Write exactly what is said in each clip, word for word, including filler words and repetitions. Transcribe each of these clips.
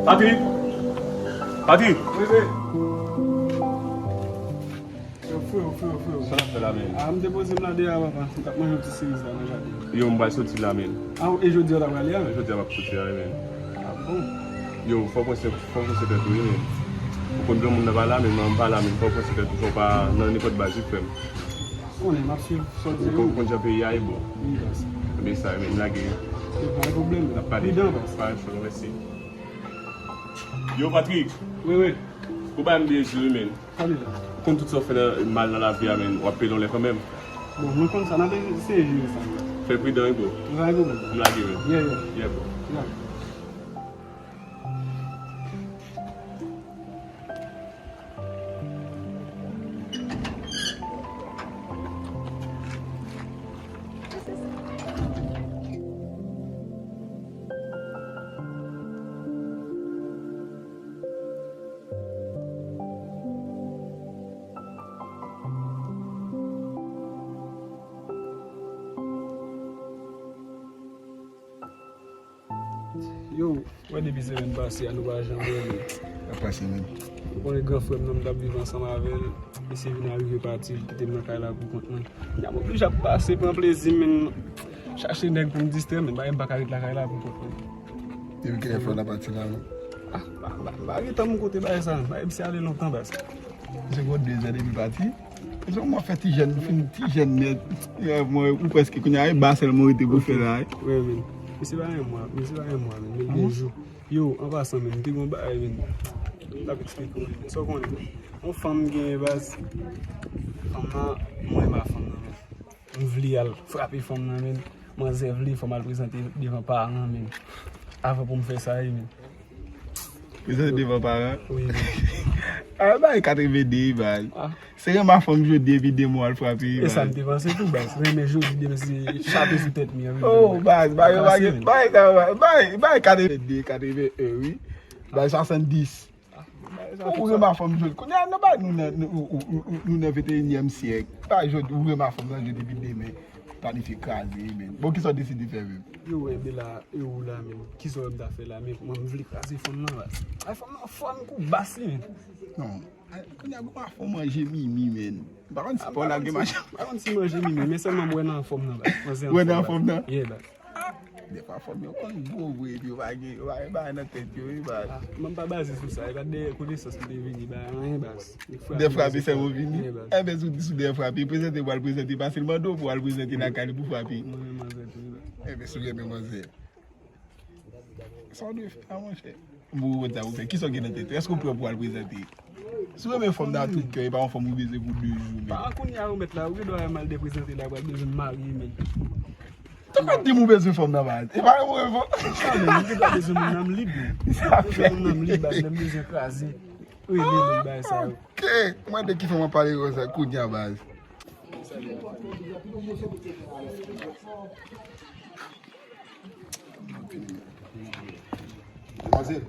Patrick! Patrick! Wi, wi. Yo, frewo, frewo, frewo. Sa w ap fè la menm? A, m te poze m la deyò a, papa. M t ap manje yon ti seriz la nan jaden. Yo, m pral soti la menm. A, e jodi a w ta prale a? Jodi a m ap soti la, wi, menm. A, bon. Yo, fò w pran swen, fò w pran swen tèt ou, wi, menm. Ou konn granmoun nan pa la menm, manman m pa la menm, fò w pran swen tèt ou, fò w pa nan nenpòt baz, wi, frè m. Konnen, m ap swiv sa w di yo. Ou konn, ou konn jan peyi a ye, bro. Wi, baz. Ebyen, sa, wi, menm, lage. Yo, pa gen pwoblèm. N ap pale. Pridan, baz. Pa gen pwoblèm, mèsi. Yo, Patrick. Wi, wi. Ou bay m de jou, wi, menm. Ou konn tout sa w fè nan, mal nan lavi a, menm, w ap peye yon lè kanmenm. Bon, mwen konn sa, n ap eseye jere sa. Fè pridan, wi, bro. M lage, wi. Yeah, yeah. Yeah, bro. Yeah. Yo, wè depi semèn pase a, nou pa janm wè menm. Sa pase menm. Ou konnen gran frè m nan, m t ap viv ansanm avè l, misye vin arive pati, li kite m nan kay la pou kont mwen. Kounye a m oblije ap pase pran plezi m, menm chache nèg pou m distrè, menm bagay m pa ka ret lakay la pou kont mwen. Depi kilè frè w la pati la menm? Ah, m pa, m pa, m pa gen tan pou kote bagay sa, bagay misye ale lontan baz. Se gwo de zè depi pati. Se yon mwa fè ti jèn, fin ti jèn nèt. Ya, mwen, ou prèske kounye a, e ba sèlman rete pou fè la, wi. Wi, men. Misye pa yon mwa, misye pa yon mwa, men. Men de jou. Yo, an pasan, men, m te gon bagay, men. M t ap eksplike w, men. Sa w konnen. Yon fanm m genyen, baz. Fanm nan, mwen renmen fanm nan, men. M vle al frape fanm nan, men. Manzè vle fò m al prezante devan paran, men. Avan pou m fè sa, wi, men. Prezante devan paran. Wi, wi. Ah, bay katreven de, baz. Ah. Se renmen fanm jodi epi demen w al frape, baz. E sa m te panse tou, baz. Renmen jodi, demen se chape sou tèt mi an, wi. Oh, baz, bay, bay, bay, bay, bay, bay katreven de, katreven en, wi. Bay swasanndis. Ou renmen fanm jodi. Kounye a, nan bay nou nan, nou, ou, ou, ou, nou nan venteyinyèm syèk. Bay jodi, ou renmen fanm nan jodi epi demen. Planifye kraze, men. Bon, kisa w deside fè, menm? Yo, wè, Bela, e ou la, menm? Kisa w wè m ta fè la, menm? Mwen, m vle kraze fanm nan, baz. Ay, fanm nan fò, m kou bas li, menm. Non. Ay, kounye a, gon afè w manje mimi, menm. M pa konn si pa w lage machin. M pa konn si manje mimi, men sèlman m wè nan fòm nan, baz. Mwen se an fòm. Wè nan fòm nan? Yeah, baz. Defwa fanm yo konn gwo vre epi yo pa gen, yo pa gen bagay nan tèt yo, wi, baz. Ah, mwen m pa baze sou sa, e pa dèyè konesans m te vini, ba anyen, baz. De frape sèlman vini. Enben, si w di sou de frape, prezante pou al prezante, pase l mande w pou al prezante lakay li pou frape. Mwen renmen manzè tou, wi, baz. Enben, si w renmen manzè, sa w dwe fè a, monchè? Pou w konn sa pou fè, kisa w gen nan tèt ou? Èske w prè pou al prezante? Si w renmen fanm nan tout kè, e pa yon fanm ou bezwen pou de jou, men. Pa kounye a ou mèt la, ou gen dwa wè m al deprezante la, pral bezwen m marye, men. Ou pa di m ou bezwen fanm nan, baz. E pa yon move fanm. Sa menm, ou gen dwa bezwen moun nan m lib, men. Sa fè. Bezwen moun nan m lib, baz, lè m bezwen kraze. Rele moun bagay sa yo. Ok. Mwen de ki fanm ap pale konsa, kounye a, baz. Demwazèl.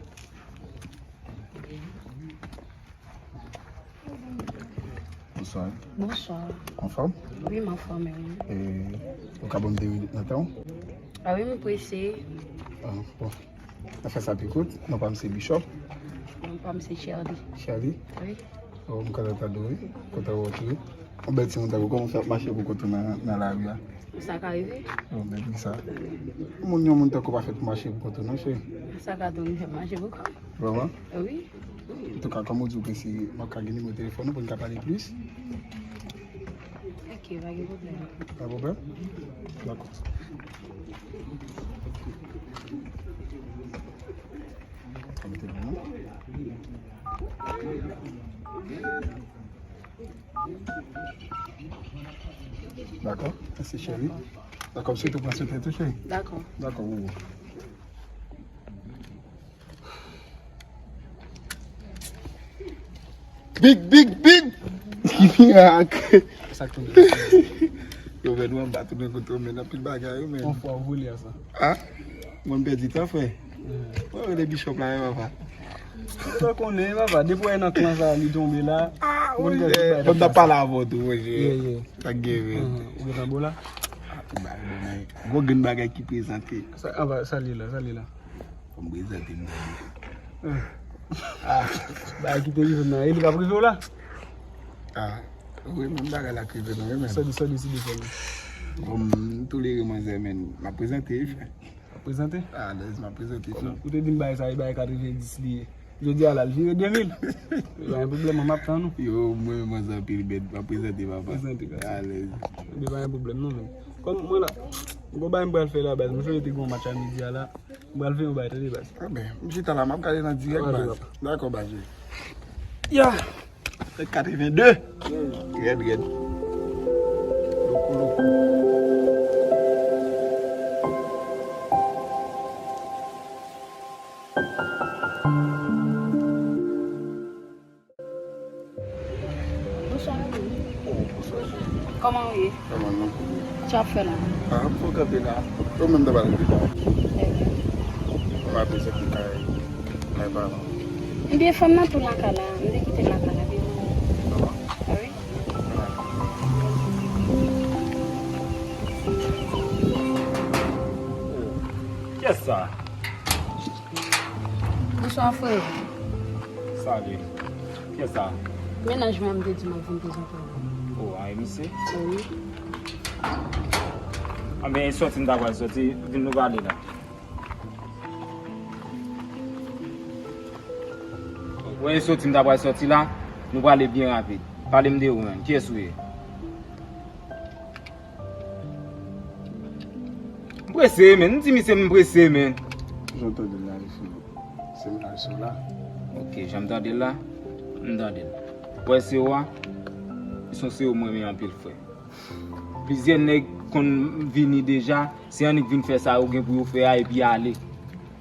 Bonswa. Bonswa. Anfòm? Wi, m anfòm, wi. E, ou ka ban m de minit nan tan w? A wi, m prese. Ah, bon. N a fè sa pi kout. Non pa m se Bishop. Non pa m se Sherly. Sherly? Wi. Oh, m kontan tande w, wi. Kontan wè w tou, wi. Yon bèl timoun tankou w, kòman w fè ap mache pou kont ou nan, nan lari a? Sa ka rive. Yon bèl sa. Moun, yon moun tankou w pa fèt pou mache pou kont ou, non, cheri. Sa ka tou fè mache pou kont. Vrèman? Wi. Antouka, kòm ou di w prese, m ap ka gen nimewo telefòn ou pou n ka pale plis? Ok, pa gen pwoblèm. Pa pwoblèm? Dakò. Sa mete pou mwen. Dakò, mèsi cheri. Dakò, m swete w pran swen tèt ou, cheri. Dakò. Dakò, wi, wi. Big, big, big! Ki mirak! Sa k tonbe? Yo, men nou anba tou, men kote w, men anpil bagay, yo, men. Yon fwa w vole a sa. Ah? Mwen, m pèdi tan, frè. Mwen rele Bishop la, wi, papa. Ou pa konnen, papa, depi w nan klan sa, li tonbe la. Ah, wi, fò m ta pale avè w tou, monchè. Yeah, yeah. Sa k gen, men. Ou gen tan bo la? Ah, tout bagay bon, men. Gwo grenn bagay ki prezante. Sa, anba, sa li la, sa li la. Fò m prezante m tande. Ah, bagay ki te rive m nan, e li k ap rive w la? Ah, wi, menm bagay la k rive nou, wi, men. Sòdi, sòdi, sòdi, sòdi. Bon, m tolere manzè, men m ap prezante, wi, frè. Ap prezante? Alèz, m ap prezante tou. Ou te di m bagay sa, e bagay katrevenndis li ye. Jodi a la, l vire de mil. E pa gen pwoblèm, m ap tann ou. Yo, mwen, mwen anpil, men m ap prezante, papa. Prezante, papa. Alèz. E pa gen pwoblèm, non, men. Kòm mwen la, m gon bagay m pral fè la, baz. M sonje te gon match a midi a la. M pral fè yon bagay, tande, baz. Anben, m chita la, m ap gade nan dirèk, baz. Dakò, baz. Ya! Katrevenndez. Rèd, rèd. Loukou, loukou. Bonswa. Oh, bonswa, cheri. Kòman w ye? Kòman nou? Sa w ap fè la? Ah, m fè kanpe la. Ou menm, ta pral kanpe la? Ebyen. Mwen ap bezwen ki kay, kay paran. Ebyen, fanm nan tou lakay la. M te kite l lakay la, byen. Ah bon? Ah wi. Ah. Kiyès sa? Bonswa, frè. Salut. Kiyès sa? Mennaj mwen an m te di m ap vin prezante w. Oh, a, e misye? Wi. Anben, e sòti m ta pral sòti, vin nou pale la. Wè, e sòti m ta pral sòti la, nou prale byen rapid. Pale m de ou menm, kiyès ou ye? M prese, men. M di misye m prese, men. Jan w tande l la, li fini. Se mennaj sa w la. Ok, jan m tande l la, m tande l. Wè, se ou a, se yon se ou mwen renmen anpil, frè. Plizyè nèg konn vini deja, se annik vin fè sa yo gen pou yo fè a epi ale.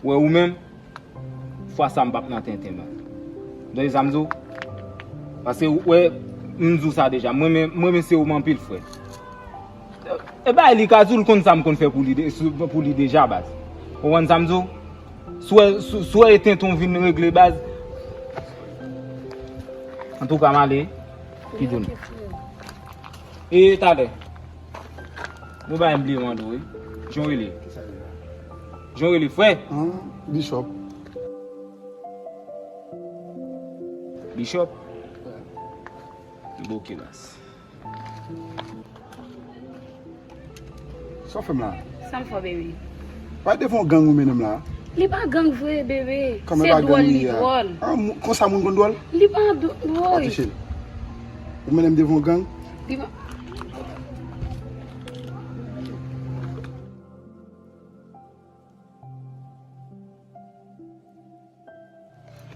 Wè, ou menm, fwa sa m p ap nan tenten, man. Tande sa m di w? Paske, wè, m di w sa deja. Mwen, men, mwen, men se ou m anpil, frè. E bay li ka di w l konn sa m konn fè pou li, de, sou, pou li deja, baz. Ou konprann sa m di w? Si w wè, si, si w wè e tenten w vin regle, baz. Antouka, m ale. Ki di w? E talè. Bon, bagay m bliye mande w, wi. Jan w rele? Jan w rele, frè? Hum, Bishop. Bishop? Bon, ok, baz. Sa w fè m la? Sa m fè w, bebe? Pa devan yon gang ou mennen m la? Li pa gang vre, bebe. Se dwòl li dwòl. Ah, konsa moun konn dwòl? Li pa dwòl. Ou mennen m devan yon gang? Li pa.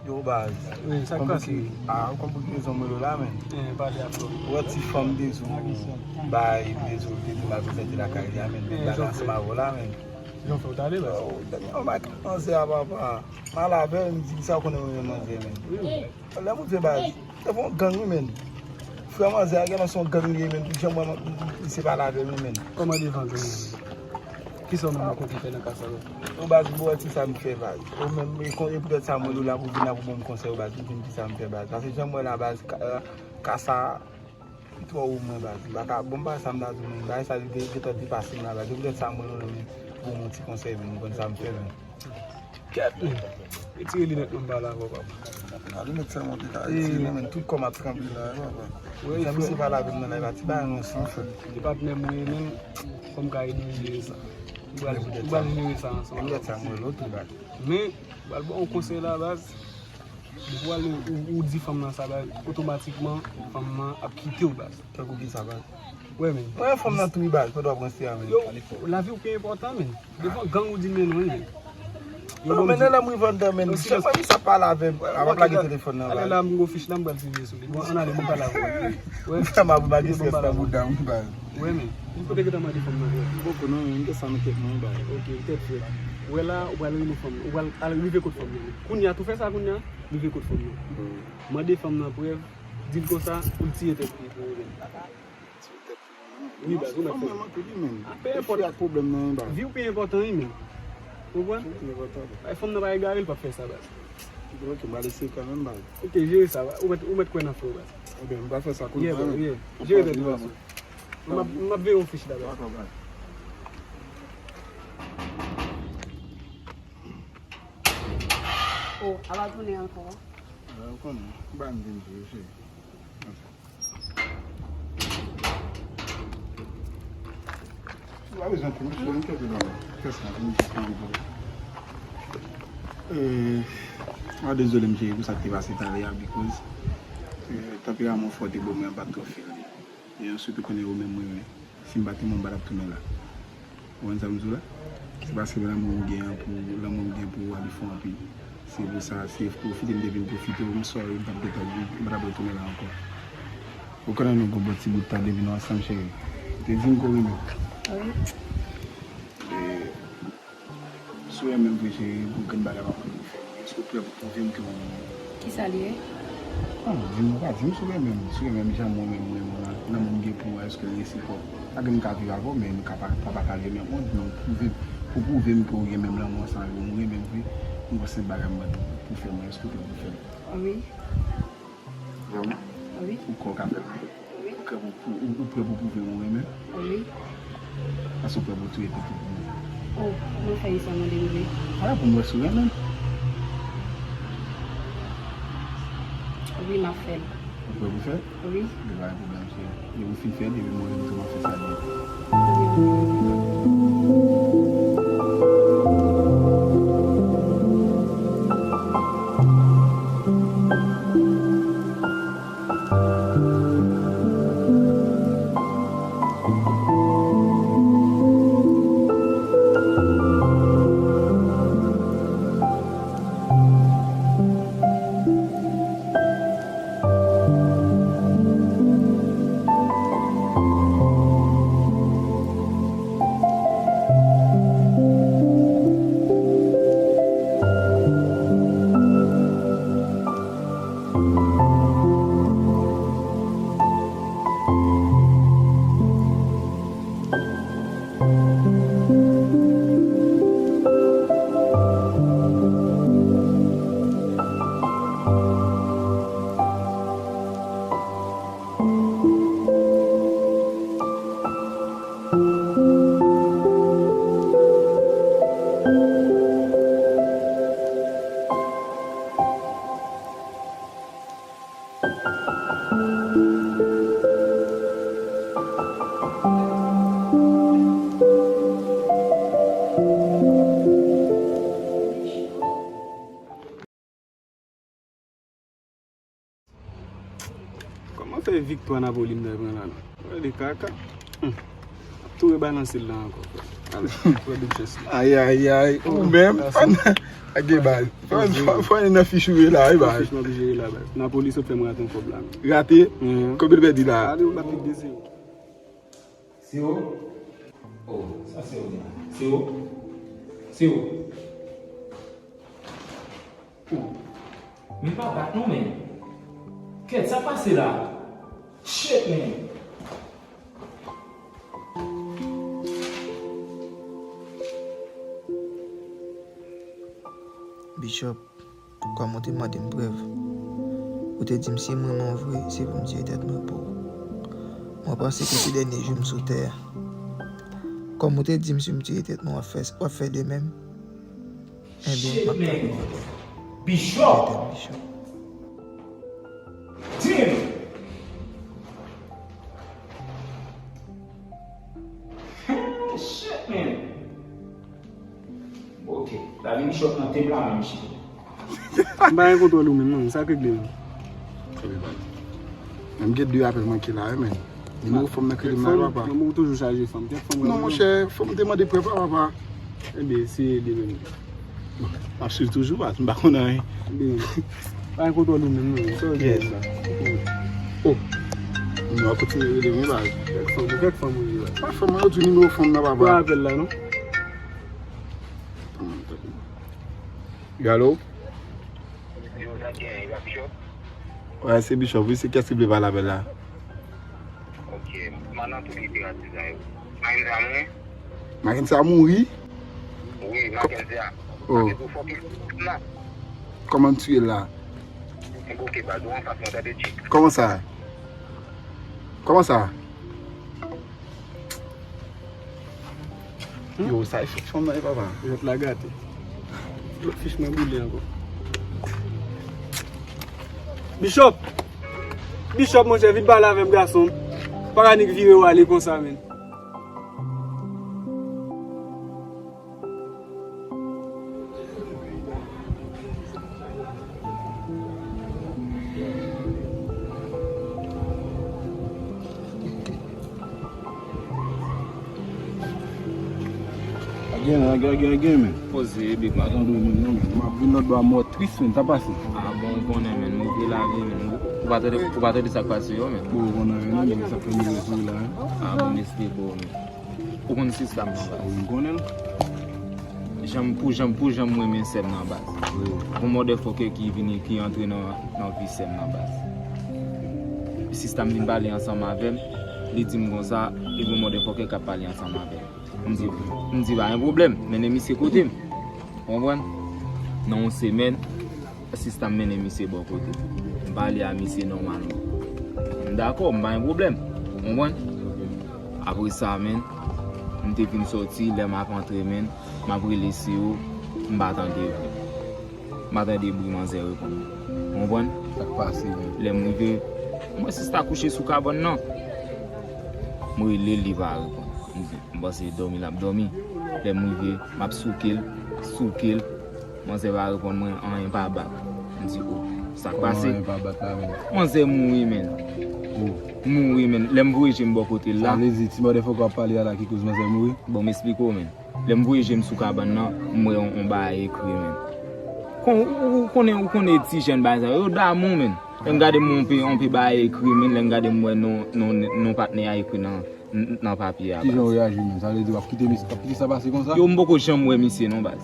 Yo, baz. Wi, sa k pase? Ah, ou konn pou ki rezon mwen la, men. Eh, pale ak yo. Ou wè ti fanm Dezou bay Dezou te di m al prezante lakay li a, men. Eh, bagay ansanm avè w la, men. Jan fè w t ale, baz? Oh, dènye yon bagay k ap panse a, papa. M al avè l, m di sa w konnen mwen renmen manzè, men. Wi. Lè m rive, baz, se yon gang, wi, men. Frè manzè a genlè se yon gang li ye, men. Tout jan mwen, m, m, m, li se pale avè m, wi, men. Kòman devan gang, men? Kisa w menm ou konte fè nan ka sa yo? Yo, baz, m wè ti sa m fè, baz. Ou menm, e kon, e poutèt sa mwen la pou vin la pou ban m konsèy, baz, pou vin di sa m fè, baz. Paske jan m wè la, baz, ka, ka sa, li twò wo mwen, baz. M pa ka, bon, m pa sa m ta di w, men bagay sa li te gentan depase m la, baz. Se poutèt sa mwen la, men, pou yon ti konsèy, men, ou konn sa m fè, men. Kèt, men. Retire linèt mwen m pale avè w, papa. A, linèt sèlman te ka retire, men, tout kò m ap tranble la, papa. Jan misye pale avè m nan live la, ti bagay nou san fè. E patnè m ou ye, men, fò m ka ede w jere sa. Nou pral, nou pral jere sa ansanm. Linèt sa mwen lòt ou, baz. Men, m pral ba w yon konsèy la, baz. Depi w ale, ou, ou di fanm nan sa, baz, otomatikman, fanm nan ap kite w, baz. Tankou kisa, baz? Wè, men. Mwen, fanm nan tou, wi, baz, pandan w ap ranse a, men. Yo, lavi w pi enpòtan, men. Devan gang ou di m men non, men. Yo, men nan lè m rive anndan, men. Chak fwa misye ap pale avè m, a, m ap lage telefòn nan, baz. Ale la, m gon fich la, m pral siveye sou li. Bon, ann ale, m pral pale avè w. Wè. M ap lage strès nan bouda m, baz. Wè, men. Ou te gentan mande fanm nan, wè. M poko non, men, m te sa nan tèt mwen, baz. Ok, tèt frè. Wè la, ou pral rele fanm nan. Ou pral al rive kot fanm nan. Kounye a, tou fè sa kounye a, rive kot fanm nan. Mande fanm nan prèv, di l konsa, pou l tire tèt li pou ou menm. Wi, baz, ou mèt fè. Fanm nan manke li menm. Ah, pe enpòt. Li ak pwoblèm nan, baz. Vi w pi enpòtan, wi, menm. Ou konprann? Pi enpòtan. Ay, fanm nan pa egare, li p ap fè sa, baz. Ok, m pral eseye kanmenm, baz. Ok, jere sa, ou mèt, ou mèt kwè nan frè w, baz. Ebyen, m pral fè sa kounye a, wi. Jere tèt ou, baz. M ap, m ap veye yon fich la, baz. Dakò, baz. Oh, a va tounen ankò. Ou konnen, ou pa vin di yo, cheri. Ou pa bezwen pou misye, m kenbe nan men. Fè sa, pou misye kenbe pou ou. Eh, mwen dezole, m cheri, pou sa k te pase talè a, because, eh, tanperaman fò te bon, mwen pa t twò feel li. E answit, ou konnen ou menm mwen, si m pa te mwen, m pa t ap tounen la. Ou konn sa m di w la? Se paske lanmou m gen an pou, lanmou m gen pou ou a, li fò anpil. Se pou sa, se pwofite m te vin pwofite w, m sorry, m p ap gentan, m pa t ap retounen la ankò. Ou konnen nou gon bon ti bout tan depi nou ansanm, cheri. Ou te di m ke w renmen m. Wi. E, si w renmen m vre, cheri, gon grenn bagay m ap mande w fè. Èske w prè pou pwouve m ke w renmen m? Kisa l ye? Non, di m, ou pa di m si w renmen m. Si w renmen m jan mwen menm m renmen w la, lanmou m gen pou ou a, èske l resipwòk? Pa gen m ka viv avè w, men m ka pa, pa pataje menm mond, men w pwouve, pou pwouve m ke w gen menm lanmou ansanm avè m, ou renmen m vre, m gon senp bagay m mande w pou fè mwen, èske w prè pou fè l? Wi. Vrèman? Wi. Ou kwè w ka fè l? Wi. Ou prè pou, pou, ou, ou prè pou pwouve m ou renmen? Wi. Èske w prè pou touye tèt ou pou mwen? Oh, mwen fè li sèlman de mwen. Ala pou m wè si w renmen m. Wi, m ap fè l. Ou prè pou fè l? Wi. Gen pa gen pwoblèm, cheri. Depi w fin fè l, epi mwen menm tou m ap fè sa byen. Kòman fè viktwa Napoli m ta pran la non? Gade kaka. Hmm. Ap tou rebalanse l la ankò, frè. Ale, pran doub chans la. Ay, ay, ay. Ou menm, fò n, a gen baz. Fò n, fò, fò n nan fich ou ye la, wi, baz. Fich m ap jere la, baz. Napoli sot fè m rate yon kòb la. Rate? Mhm. Konbyen l pèdi la? Ale, ou bat li de zewo. Se ou? Oh, sa se ou menm. Se ou? Se ou? Oh. Men pa bat non, men. Kèt, sa pase la? Shit, man. Bishop, kòm ou te mande m prèv, ou te di m si m renmen w vre, se pou m tiye tèt mwen pou ou. Mwen panse ke se dènye jou m sou tè a. Kòm ou te di m si m tiye tèt mwen, w ap fè, w ap fè de menm. Ebyen, m ap tann ou ankò. Bishop! Bishop. Damn! Shit, man! Ok. Lavi Bishop nan tep la menm, cheri. M pa gen kontwòl ou menm, non. Sa k regle menm? Menm gen de apèl manke la, wi, men. Nimewo fanm nan ki rele m la, papa. Fanm, ou toujou chaje fanm. Kèk fanm. Non, monchè, fanm te mande prèv la, papa. Ebyen, se de menm. Bon, m ap swiv toujou, baz. M pa konn anyen. Ebyen, pa gen kontwòl ou menm, non. Sa w di la? Oh. Nou ap kontinye rele m, wi, baz. Kèk fanm, kèk fanm ou ye, baz. Pa fanm, yo di nimewo fanm nan, papa. Pran apèl la, non? Alo? Yo, sa gen, e pa Bishop? Wè, se Bishop, wi, se kiyès ki vle pale avè l la? Ok, Manan pou literati sa yo. Makensa mouri? Makensa mouri? Wi, Makensa. Oh. Sa vle di w fòk li la. Kòman m tiye l la? Ok, baz, ou anfas mwen, tande, Chick. Kòman sa? Kòman sa? Yo, sa e fòk fanm nan, e papa. Jwèt la gate. Lòt fich mwen boule ankò. Bishop! Bishop, monchè, vin pale avè m, gason. Pa ka nik vire w ale konsa, menn. Gen, gen, gen, gen, men. Poze, big man. Atann, men, non, men. M ap vin lòt bò a mò tris, men, sa pase. Ah, bon, ou konnen, men, move lavi, men. Ou pa tande, ou pa tande sa k pase yo, men. Bon, ou konnen, men, non, men, sa fè m move sou la, hein. Ah, bon, mesi, bon, men. Ou konn sistèm nan, baz. Wi, m konnen l. Jan m, pou jan, pou jan m renmen sè m nan, baz. Wi. Yon motherfucker ki vini, ki antre nan, nan vi sè m nan, baz. Sista m vin pale ansanm avè m, li di m konsa, li gen yon motherfucker k ap pale ansanm avè m. M di, m di, pa gen pwoblèm, mennen misye kote m. Ou konprann? Nan yon semèn, sista m mennen misye bò kote m. M pale a misye nòmalman. M dakò, m pa gen pwoblèm. Ou konprann? Apre sa, menn, m te fin sòti, lè m ap antre, menn, m ap rele si yo, m pa tande vre. M pa tande bri manzè reponn mwen. Ou konprann? Sa k pase, menn? Lè m rive, m wè sista kouche sou kabann nan. M rele l, li pa reponn. M di, m panse dòmi l ap dòmi. Lè m rive, m ap souke l, souke l. Manzè pa reponn mwen, anyen pa bat. M di, o, sa k pase? Kòman anyen pa bat la menm? Manzè mouri, menn. O. Mouri, menn. Lè m voye je m bò kote l la. Sa vle di, ti motherfucker w ap pale a la ki koz manzè mouri? Bon, m esplike w, menn. Lè m voye je m sou kabann nan, m wè yon, yon bagay ekri, menn. Kon, ou, ou konnen, ou konnen ti jèn bagay sa yo, yo damou, menn. Lè m gade m wè yon pe, yon pe bagay ekri, menn. Lè m gade m wè non, non, non patnè a ekri nan, nan papye a, baz. Kijan w reyaji menm? Sa vle di w ap kite mis-, w ap kite sa pase konsa? Yo, m poko janm wè misye non, baz.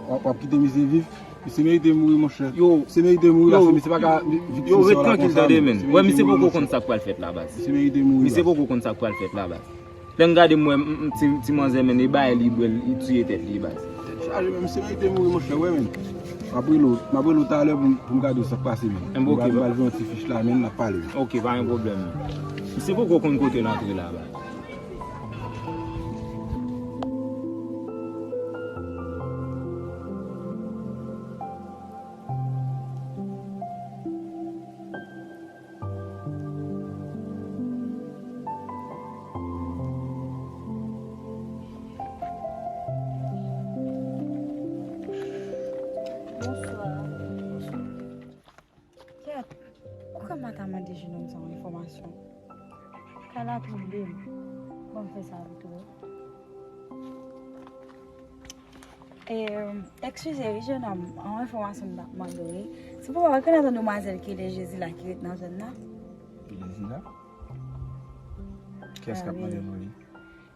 W ap, w ap kite misye viv? Misye merite mouri, monchè. Yo, misye merite mouri, yo, paske misye pa ka vi-, viv yo, ret trankil, tande, menn. Wè, misye poko konn sa k pral fèt la, baz. Misye merite mouri, baz. Misye poko konn sa k pral fèt la, baz. Lè m gade m wè, m, m, ti, ti manzè, menn, e bay li bwè l, li tiye tèt li, baz. Tèt chaje, menn, misye merite mouri, monchè, wè, menn. M ap rele w, m ap rele w talè pou m, pou m gade w sa k pase, menn. Enben, ok, m pral voye yon ti fich la, menn, n ap pale. Ok, pa gen pwoblèm, menn. Misye poko konn kote l antre la, baz. Bonswa. Kèt, ou ka pa ta mande jenòm sa yon enfòmasyon? Kay la twoble m. Ban m fè sa vit, wi. E, eskize wi, jenòm, yon enfòmasyon m t ap mande w, wi. Si pou w pa konnen nan demwazèl ki rele Jezi la ki ret nan zòn nan? Jezi la? Kiyès k ap mande nou li?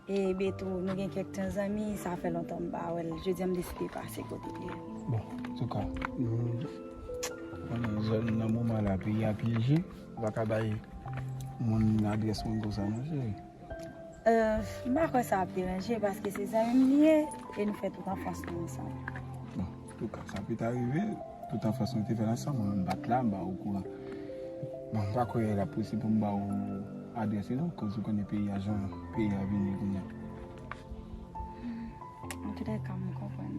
E Beto, nou gen kèk tan zanmi, sa fè lontan m pa wè l. Jodi a m deside pase kote l ye. Bon, antouka, nou konnen zòn nan moman la, peyi a pyeje, ou pa ka bay moun adrès moun konsa non, cheri. Euh, m pa kwè sa ap deranje, paske se zanmi m li ye, e nou fè tout anfans nou ansanm. Bon, antouka, sa pita rive, tout anfans nou te fè l ansanm, mwen menm m pa t la, m pa okouran. Bon, m pa kwè l ap posib pou m ba w adrès li non, koz ou konnen peyi a jan peyi a vini kounye a. Antoulèka, m konprann.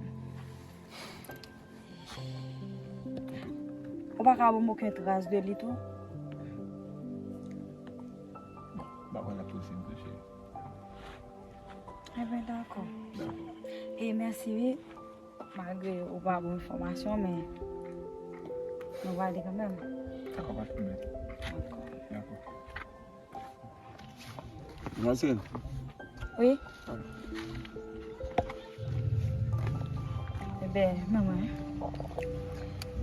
Ou pa ka ban m okenn tras de li tou? Bon, m pa kwè l ap posib tou, cheri. Enben, dakò. Dakò. E mèsi, wi. Malgre ou pa ban m enfòmasyon, men nou prale kanmenm. Dakò, pa de pwoblèm. Dakò. Dakò. Manzèl. Wi. Enben, manman.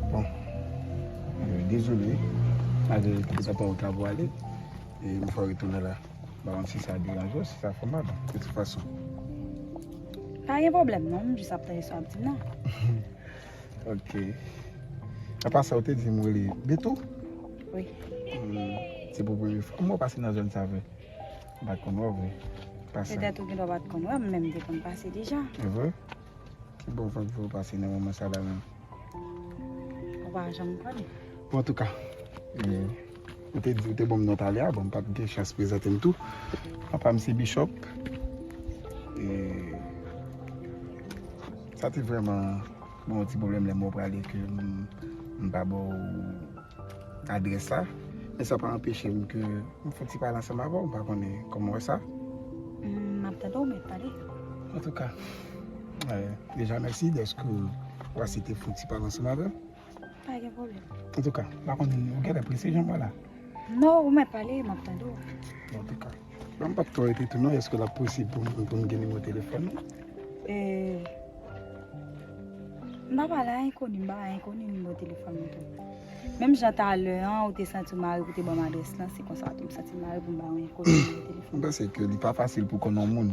Bon. Euh, dezole. Malgre se pa ou ta pwale. E m fè w retounen la. M pa konn si sa deranje w, si sa fè w mal, de tout fason. Pa gen pwoblèm non, m jis ap tande sa w ap di m nan. Ok. Apa sa, ou te di m rele Beto? Wi. Hmm, se pou premye fwa m wè w pase nan zòn sa vre. M pa t konn wè w vre. Petèt ou gendwa pa t konn wè m, men m te konn pase deja. E vre? Kibò w t ap pase nan moman sa la menm? Ou pa janm konnen. Bon, antouka, e, ou te di, ou te ban m non talè a, bon, m pa t gen chans prezante m tou. Papa m se Bishop. E, sa te vrèman bon, yon ti pwoblèm lè m wè w prale ke m, m pa ba w adrès la, men sa pa anpeche m ke m fè ti pale ansanm avè w, m pa konnen kòman w wè sa. M ap tande w, mèt pale. Antouka, euh, deja mèsi dèske w aksepte fè ti pale ansanm avè m. Pa gen pwoblèm. Antouka, m pa konnen, ou genlè prese jan m wè la. Non, ou mèt pale, m ap tande w. Antouka, m p ap twò rete tou non, èske l ap posib pou m, pou m gen nimewo telefòn ou? Euh, m pa pale a enkoni, m pa bay enkoni nimewo telefòn mwen tou. Menm jan talè an, ou te santi w mare pou te ban m adrès lan, se konsa tou m santi m mare pou m ba yon enkoni nimewo telefòn. M panse ke li pa fasil pou konnen yon moun.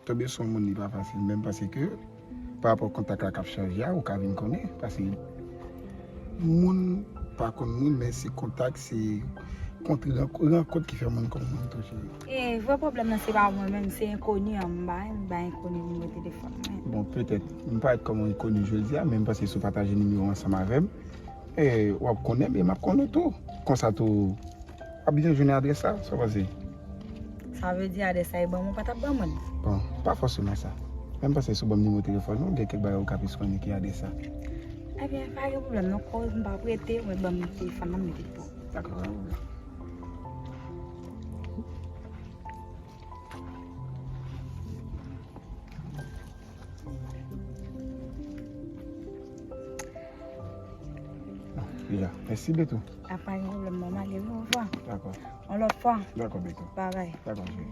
Tonbe sou yon moun li pa fasil menm paske pa rapò kontak la k ap chanje a, ou ka vin konnen. Paske moun pa konn moun, men se kontak, se kont, rankont ki fè moun konn moun tou, cheri. E vrè pwoblèm nan se pa mwen menm, se enkoni an m bay, m bay enkoni nimewo telefòn mwen. Bon, petèt, m parèt kòm yon enkoni jodi a, men m panse si w pataje nimewo ansanm avè m, e w ap konnen m, e m ap konnen w tou. Konsa tou, w ap byen jwenn adrès la, sa w panse? Sa vle di adrès la e ban mwen, ou pa t ap ban mwen l? Bon, pa fòseman sa. Men m panse si w ban m nimewo telefòn ou, gen kèk bagay ou ka plis konnen ki adrès la. Ebyen, pa gen pwoblèm non, koz m p ap rete, mwen ban m telefòn nan, m mete l pou ou. Dakò, pa gen pwoblèm. Deja, mèsi Betou. A pa gen pwoblèm, mwen ale wi, ovwa. Dakò. Yon lòt fwa. Dakò Betou. Babay. Dakò cheri.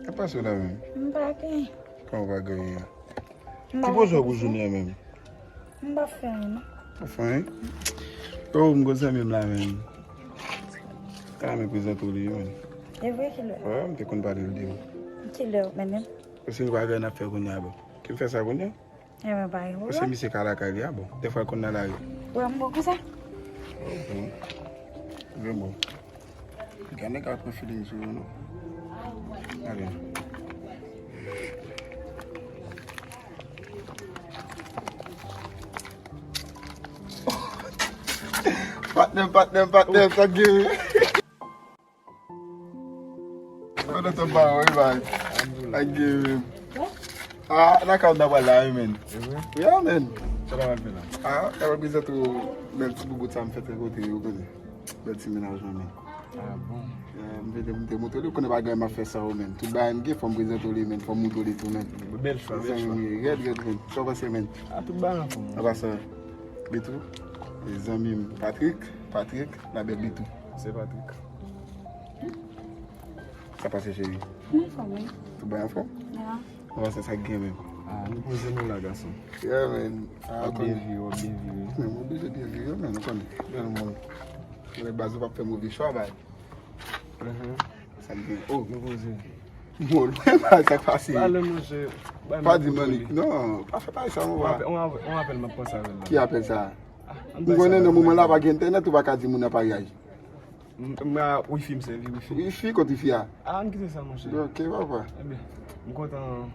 Sa pase w la menm? M pa gen. Kòman w pa gen anyen? Ki pwojè w pou jounen an menm? M pa fè anyen non. Pa fè anyen? Oh, m gon zanmi m la menm. Ka men prezante w li menm. E vre, kilè? Wi, m te konn pale l de ou. Kilè menm? Paske nou pa gen anyen n ap fè kounye a, bon. Ki m fè sa kounye a? Ebyen pa gen pwoblèm. Paske misye ka lakay li a, bon. Dèfwa l konn nan lari. Ou wè m bon konsa? Oh, bon. Vre bon. Gade nèg ap pran feeling sou yo non. Gade. Patnè, patnè, patnè, sa gen. Mwen nan tanba wi bay. Ak gen. Ah, nan ka w nan pral la wi men. Yeah men. Sa la pral fè la? Ah, ta pral prezante w bèl ti boubout sa m fè trè kote yo kote. Bèl ti mennaj mwen men. Ah bon. M vle m te montre li, ou konnen pa gen m ap fè sa ou men. Tout bagay m gen fò m prezante w li men, fò m montre w li tou men. Bèl chwa, bèl chwa. Rèd rèd men. Sa w panse men? Ah, tout bagay anfòm. Apa sa? Betou, zanmi m Patrick, Patrick, la bèl Betou. Se Patrick. Sa pase cheri? M anfòm wi. Tout bagay anfòm? Ya. Ou wè se sa k gen menm. Ah, nou poze nou la gason. Yeah man. W ap byen viv, w ap byen viv wi. Men m oblije byen viv wi men, ou konnen. Gen moun. Lè baz ou p ap fè move chwa bay. Sa k gen? Oh. Nou poze. Bon, sa k pase? Pale monchè. Pa di Manik. Non, pa fè bagay sa mon bwa. On apèl m ap panse avè l la. Ki apèl sa? M konnen nan moman la pa gen entènèt ou pa ka di moun nan pa reyaji. M a wifi m sèvi, wifi. Wifi kot wifi a? Ah, ann kite sa monchè. Ok papa. Ebyen, m kontan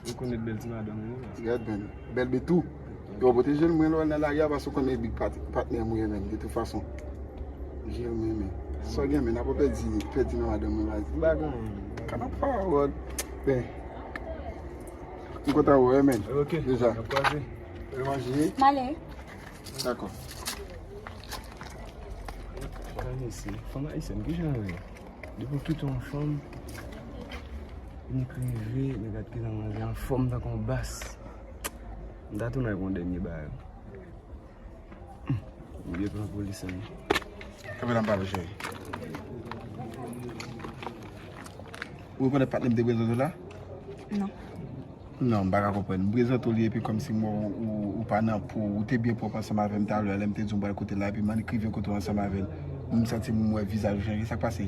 rekonèt bèl ti madanm ou wi. Gad men, bèl Betou. Yo pote jèl mwen lè w al nan lari a paske ou konnen big patnè m ou ye men de tout fason. Jèl mwen men. Sa w gen men, n ap pèdi, pèdi nan madanm mwen la. M pa gen anyen. Kanap pawòl. Ben. M kontan wè w men. Ok. Deja. N ap kwaze. Remanje. M ale. Dakò. Gade mesye, fanm ayisyèn, kijan yo ye? Depi w kite yon fanm, nèg rive, nèg ap kite manje anfòm tankou yon bas. M ta tounen ak yon dènye bagay. M byen pran polis an. Kanpe la m pale cheri. Ou rekonèt patnè m te prezante w la? Non. Non, m pa ka konprann. M prezante w li epi kòmsi m wè w, ou, ou pa nan po w, ou te byen pwòp ansanm avè m talè a lè m te di w m pral kote l la epi m annik rive kote w ansanm avè l. M santi m wè vizaj ou chanje, sa k pase?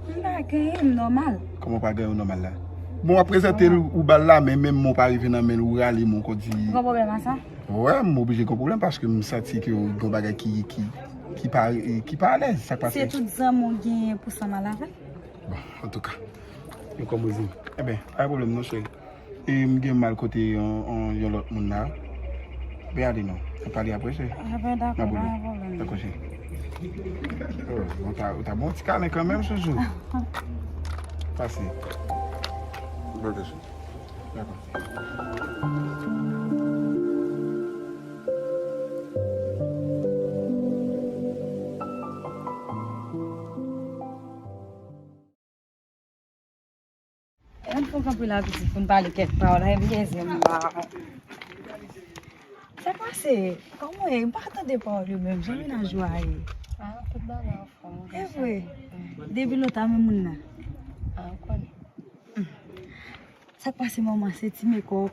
M pa genyen, m nòmal. Kòman w pa genyen, w nòmal la? Bon, w ap prezante l, ou ba l lamen, menm men w pa rive nan men l, ou rale men w, ou di. Ou gen pwoblèm ak sa? Wè, m oblije gen pwoblèm paske m santi ke w gen yon bagay ki, ki, ki pa, ki pa alèz, sa k pase? Se tout zanmi w genyen pou sanm al avè l? Bon, antouka, nou kòm ou di. Enben, pa gen pwoblèm non, cheri. E m gen mal kote yon, yon, yon lòt moun la. Ben ale non. N ap pale apre, cheri. Enben, dakò, pa gen pwoblèm. Dakò, cheri. Oh, ou ta, ou ta bon ti kalen kanmenm, chouchou. Pase. Bon, cheri. Ann fè kanpe la pitit pou n pale kèk pawòl. Ay, m gen zen m la. Sa k pase? Kòman w ye? M pa tande pawòl yo menm. Jan mennaj ou a ye? Ah, tout bagay anfòm. E vre? Depi lontan menm moun nan. Ah, ou konnen. Sa k pase manman, se ti mekòp,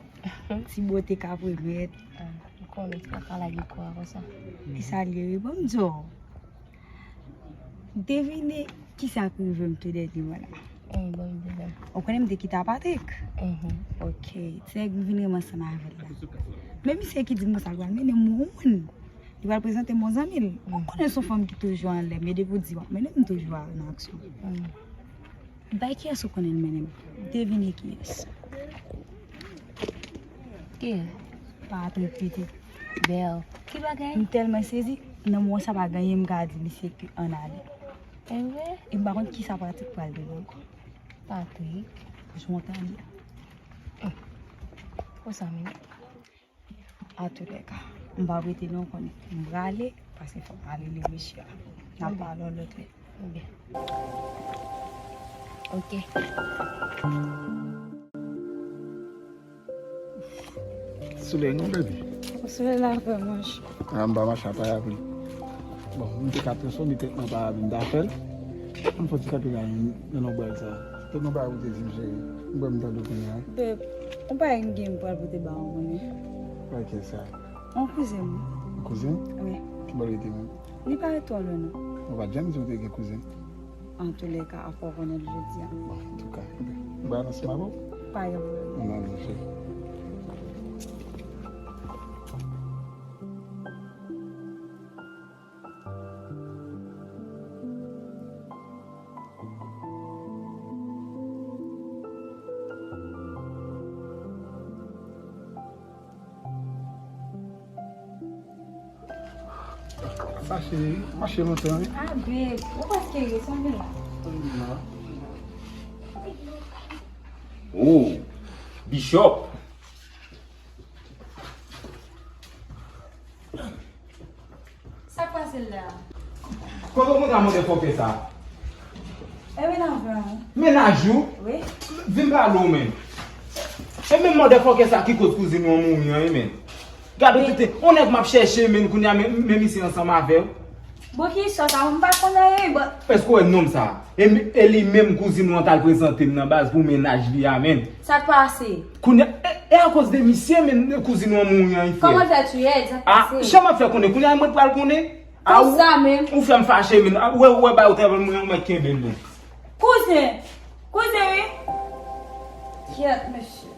ti bote k ap remèt. Ah, ou konnen ti papa lage kò a konsa. E sa l ye wi, ban m di w. Devine kisa k rive m tou dènyèman la. Wi, ban m di w. Ou konnen m te kite a Patrick? Mhm. Ok, se nèg m vin renmen ansanm avè l la. Men misye ki di m konsa l pral mennen m yon moun. Li pral prezante m yon zanmi l. Ou konnen se yon fanm ki toujou anlè, men depi w di w ap mennen m, m toujou al nan aksyon. Mm. Bay kiyès ou konnen l mennen m? Devine kiyès. Kiyès? Patrick pitit. Bèl. Ki bagay? M tèlman sezi, nan moman sa pa gen anyen m ka di misye ke ann ale. E vre? E m pa konn kisa Patrick pral di m ankò. Patrick? Jan w tande a. Konsa menm. Antoulèka, m p ap rete non, konnen m prale, paske fò m al rele mesye a. N ap pale yon lòt lè. Byen. Ok. Solèy non, baby. Solèy la fè manch. Ah, m pa mache a parapli. Bon, m te ka transfòme tèt mwen pa avè m ta fè l. Ann fè ti kanpe la nan non bwal sa. Tèt mwen pa pou te di m cheri. M kwè m tande w kounye a. Beb, yon bagay m gen m pral pote ba ou, konnen. Bagay sa. Yon kouzen m. Yon kouzen? Wi. Ki bò l rete menm? Li pa ret twò lwen non. Ou pa t janm di w te gen kouzen. Antoulèka, fò w konnen l jodi a. Bon, antouka, m ba anons m avè w. Pa gen pwoblèm. M anonse. Sa cheri, mache lontan wi. Ah, babe, ou prèske rive, sa vin la. Oh, Bishop. Sa k pase la? Kote w konn mande fòkè sa? E mennaj mwen. Mennaj ou? Wi. Vin pale w menm. E menm mande fòkè sa ki koz kouzin ou an mouri an, wi menm. Gade w tete, on nèg m ap chèche menm kounye a, men, men misye ansanm avè w. Bon, ki istwa sa? M pa konn anyen, bon. Èske w wè nonm sa? E, e li menm kouzin ou an t al prezante m nan baz pou mennaj li a menm. Sa k pase? Kounye a, e, e akoz de misye menm kouzin ou an mouri an, frè. Kòman l fè touye l? Sa k pase? Ah, jan m ap fè konnen, kounye a mwen pral konnen. Ah, ou, konsa menm. Ou fè m fache menm. Ah, ou wè, ou wè ba ou travay mwen, mwen kenbe l bon. Kouzen! Kouzen wi! Kyèt, mesye.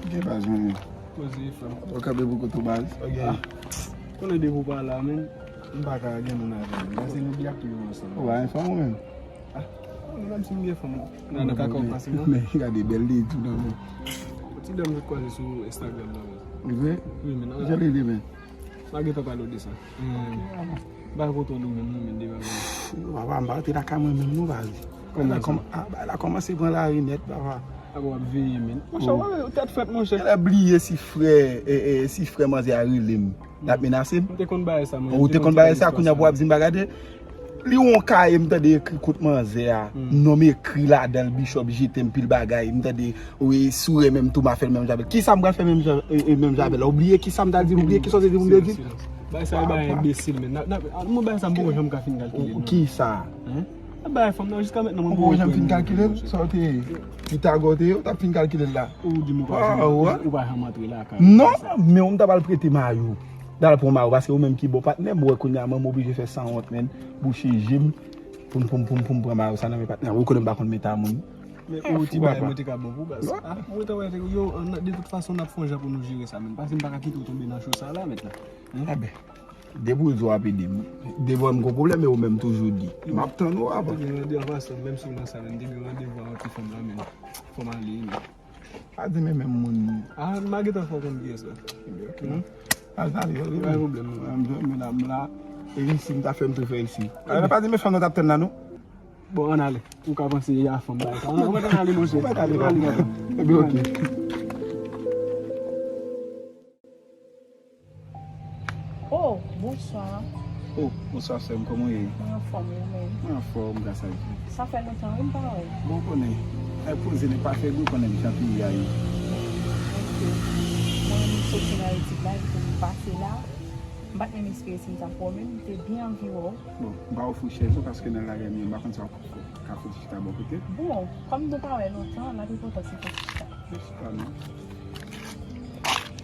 Gen baz mwen menm. Koze frè m. Ou kanpe pou kote w baz? Ok. Ah. Konnen depi w pa la menm, m pa ka gen moun avè m. Paske nou byen ap toujou ansanm. Ou pa gen fanm ou menm? Ah. Ou menm si m gen fanm. Nan, nan kaka w pase non. Men gade bèl li tou nan men. Ti dam nou kwaze sou Instagram nan men. Vre? Wi, men nan. Jan li li men. M pa gentan pale w de sa. Bay foto nou menm, nou menm de bagay. Papa, m pa rete lakay mwen menm non, baz. Kòman sa? Kòm, ah, bagay la kòmanse pran lari nèt, papa. Apa w ap veye, men. Monchè, w tèt frèt, monchè. Genlè bliye si frè, e, e, si frè manzè a rele m, l ap menase m. M te konn bagay sa, mwen. Ou te konn bagay sa, kounye a pou w ap di m bagay de. Li yon kaye, m tande ekri kot manzè a. Non, m ekri ladan l, Bishop, je t'aime, pil bagay. M tande, wi, si w renmen m tou, m a fè l menm jan avè l. Kisa m pral fè menm jan, e, e, menm jan avè l? Ou bliye kisa m t al di l? Ou bliye kisa w te di pou m te di l? Silans, silans. Bagay sa e bagay enbesil, men. N ap, n ap, mwen bagay sa m poko janm ka fin kalkile l non. Kisa? Hein? Bagay fanm nan, jiska mentnan mwen poko janm fin kalkile l. Sa w te ye? Pythagore te ye, ou t ap fin kalkile l la. Ou di m ou pa janm, ou pa janm antre lakay. Non, men ou m ta pral prete mayo. Dal pran mayo, paske ou menm ki bon patnè m, ou wè kounye a mwen, m oblije fè sanwont, men, bouche je m, pou m, pou m, pou m, pou m pran mayo sa nan men patnè m. Ou konnen m pa konn mete a moun. Men ou ti bagay mwen te ka bon pou baz. Ah, mwen te wè yo, de tout fason, n ap fè yon jan pou nou jere sa, men. Paske m pa ka kite w tonbe nan cho sa la, mentnan. Enben, depi w di w ap ede m, devan m gon pwoblèm, e ou menm toujou di. M ap tann ou, apa. Te gen randevou ansanm, menm si w nan sa, men, te gen randevou a yon ti fanm la, men. Fò m ale, men. Pa di men menm moun. Ah, m pa gentan fè w konn kiyès la. Ok. Al pale, ok. Pa gen pwoblèm, non. Mwen menm la, m la. Li si m ta fè m tou fè l si. Ala pa di men fanm nan t ap tann la non. Bon, ann ale. Ou ka panse a fanm bagay sa. Ann ale monchè. Ou mèt ale. Ann ale. Ebyen, ok. Oh, bonswa. Oh, bonswa sè m, kòman w ye? Mwen anfòm, ou menm? Mwen anfòm, gras a Dye. Sa fè lontan wi m pa wè w. Bon, ou konnen, nèg poze, nèg pa fè bri, ou konnen jan peyi a ye. Ok. Mwen menm m soti nan etid la, epi m pase la. M pa t menm espere si m t ap wè w, men m te byen anvi wè w. Bon, m pa ofri w chèz non, paske nan lari a m ye, m pa konn sa w ka fout chita bò kote. Bon, kòm nou pa wè lontan, l ap enpòtan si n fè chita. Fè chita non.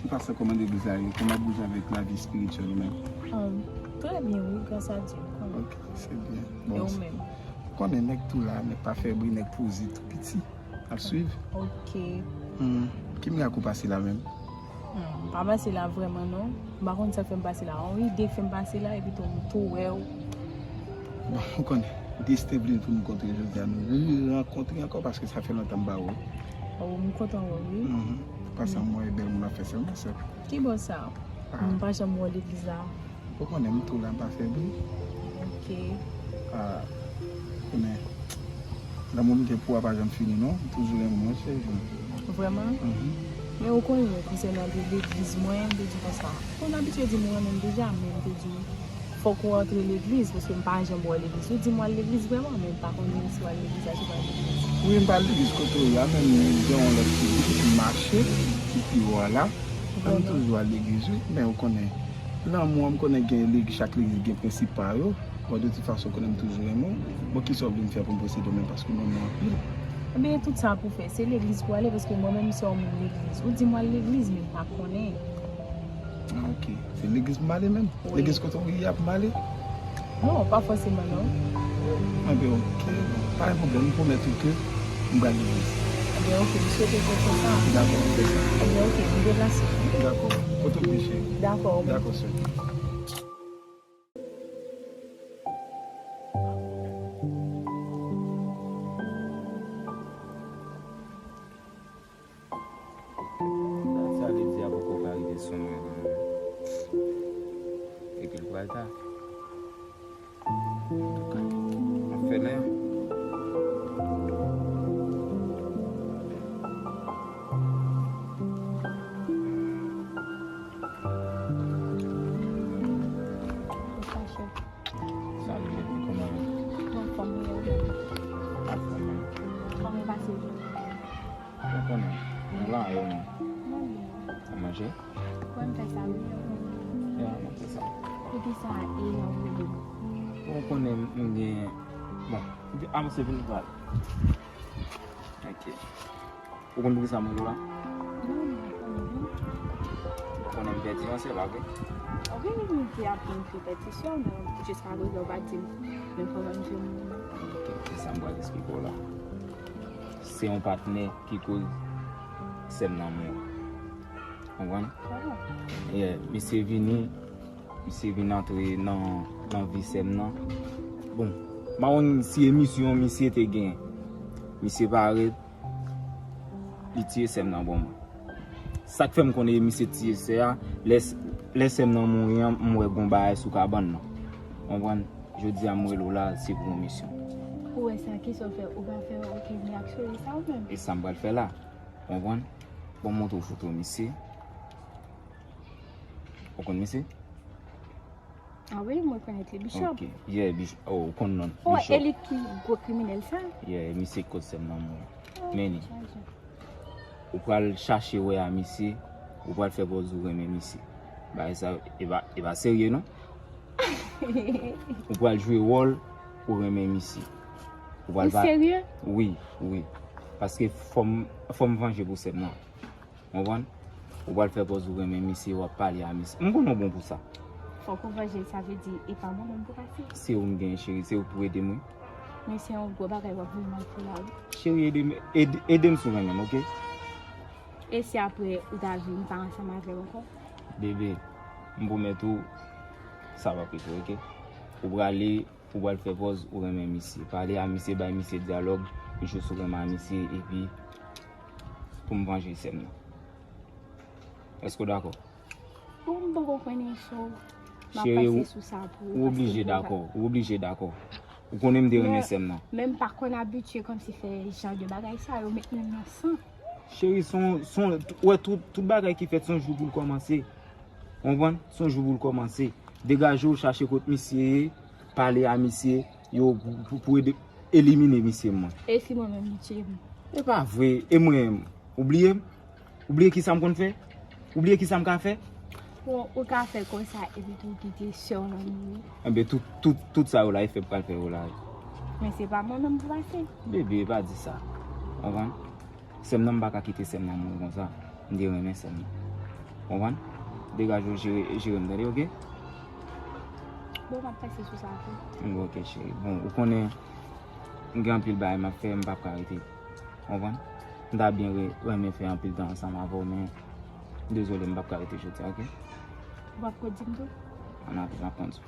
Ou pa sa kòman legliz la ye? Kòman ap bouje avèk lavi espirityèl ou menm? Ahn, trè byen wi, gras a Dye. Kòman? Ok, se byen. E ou menm? Ou konnen nèg tou la, nèg pa fè bri, nèg poze tou piti. Ap swiv? Ok. Hmm, ki mirak ou pase la menm? Hmm, m pa pase la vrèman non. M pa konn sa k fè m pase la. Yon ide k fè m pase la, epi tou m tou wè w. Bon, ou konnen, Dye te vle pou nou kontre jodi a, nou re-rankontre ankò paske sa fè lontan m pa wè w. Oh, m kontan wè w wi. Mhm. Pase m wè bèl moun ap fè sèmans. Ki bò sa? Ah. M pa janm wè w legliz la. Ou konnen m tou la, m pa fè bri. Ok. Ah, konnen lanmou m gen pou ou a pa janm fini non. M toujou renmen w, cheri. Vrèman? Mhm. Men ou konnen, konsènan de legliz mwen, m te di konsa. Ou konn abitye di m ou renmen m deja, men m te di fòk ou antre legliz, paske m pa janm wè w legliz. Ou di m w al legliz vrèman, men m pa konnen si w al legliz a, si w pa al legliz. Wi, m pa al legliz kote w ye a, men m gen yon lòt legliz m mache, ki pi wo a la. Mwen toujou al legliz, wi, men ou konnen, lanmou an, m konnen gen legliz, chak legliz gen prensip pa yo. Bon, de tout fason, ou konnen m toujou renmen w. Bon, kisa w vle m fè pou m posede w menm, paske w renmen m anpil? Ebyen, tout sa pou fè, se legliz pou ale, paske mwen menm, m se yon moun legliz. Ou di m w al legliz, men m pa konnen. Ah, ok. Se legliz pou m ale menm? Wi. Legliz kote w ye a pou m ale? Non, pa fòseman non. Enben, ok. Pa gen pwoblèm, m pwomèt ou ke m pral legliz. Enben, ok, m swete ke w fè sa. Dakò, m fè sa. Enben, ok, m deplase. Dakò. Kote w ye, cheri? Dakò, ok. Dakò, sè. Dat sa Ledi a poko ka rive sou mwen. Epi l pral ta. Antouka, m ap fè lè. Salut, chèf. Salut, chèf. Kòman w ye? Anfòm, wi. Anfòm, wi. Kòman w pase jodi a? Ou konnen, m la, e ou menm? Mwen byen. Ou manje? Mwen fè sa, wi. Ya, mwen fè sa. Poukisa e nan ou menm? Ou konnen m gen, bon, avanse vin pral. Ok. Ou konn poukisa m rele w la? Non, non, non. Ou konnen m pèdi yon sè, pa vre? Wi, m te ap vin fè pètisyon, men jiskaprezan ou pa di m. Men kòman m fè moun? Ok, se sa m pral eksplike w la. Se yon patnè ki koz sè m nan mò. Konprann? Ah. Yeah, misye vini, misye vin antre nan, nan vi sè m nan. Bon, m pa konn si e misyon misye te gen. Misye parèt, li tiye sè m nan ban mwen. Sa k fè m konnen e misye tiye sè a, lè, lè sè m nan mouri an, m wè gon bagay sou kabann nan. Konprann? Jodi a m rele w la, se pou yon misyon. Ou wè sa, kisa w fè? Ou pa fè okenn reyaksyon de sa ou menm? E sa m pral fè la. Konprann? Bon, m montre w foto misye. Ou konn misye? Ah wi, mwen rekonèt li, Bishop. Ok. Yeah, Bishop. Oh, ou konn non. Oh, Bishop. E li ki gwo kriminèl sa? Yeah, misye ki koz sè m nan mò. Oh, men li. Ou pral chache wè a misye, ou pral fè pòz ou renmen misye. Bagay sa, e pa, e pa serye non. Ou pral jwe wòl ou renmen misye. Ou pral... Ou serye? Wi, wi. Paske fò m, fò m vanje pou sè m nan. Konprann? Ou pral fè pòz ou renmen misye, w ap pale a misye. M konnen w bon pou sa. Fòk ou vanje l, sa vle di e pa mwen menm pou pase. Se ou m genyen, cheri, se ou k pou ede m, wi. Men se yon gwo bagay w ap vin mal fè la, wi. Cheri, ede m, ede, ede m si w renmen m, ok? E si apre ou ta vin m pa ansanm avè w ankò? Bebe, m pwomèt ou, sa p ap rive, ok? Ou prale, ou pral fè pòz ou renmen misye. Pale a misye, bay misye dyalòg, jis ou renmen a misye, epi pou m vanje sè m nan. Èske w dakò? Bon, m poko konnen, so, M ap pase sou sa pou ou, ou oblije dakò, ou oblije dakò. Ou konnen m te renmen sè m nan. Men m pa konn abitye kòmsi fè jan de bagay sa yo, met moun nan san. Cheri, son, son, wè tout, tout bagay ki fèt son jou pou l kòmanse. Ou konprann? Son jou pou l kòmanse. Degaje w, chache kot misye ye, pale a misye, yo pou, pou, pou ede elimine misye mwen. E si mwen menm li tiye m? E pa vre, e mwen, ou bliye m? Ou bliye ki sa m konn fè? Ou bliye ki sa m ka fè? Bon, ou ka fè konsa epi tou kite sè w nan mouri. Enben, tout, tout, tout sa yo la, e fè pral fè yo la. Men se pa mwen menm pou pase. Bebe, pa di sa. Konprann? Sè m nan, m pa ka kite sè m nan mouri konsa. M te renmen sè m nan. Konprann? Degaje w, jere, jere m, tande, oke? Bon, m ap pase sou sa, oke? Bon, oke, cheri. Bon, ou konnen, m gen anpil bagay m ap fè, m p ap ka rete. Konprann? M ta byen re-, renmen fè anpil tan ansanm avè w, men dezole, m p ap ka rete jodi a, oke? Ou p ap ko di m tou? Ann ale, m ap konn di w.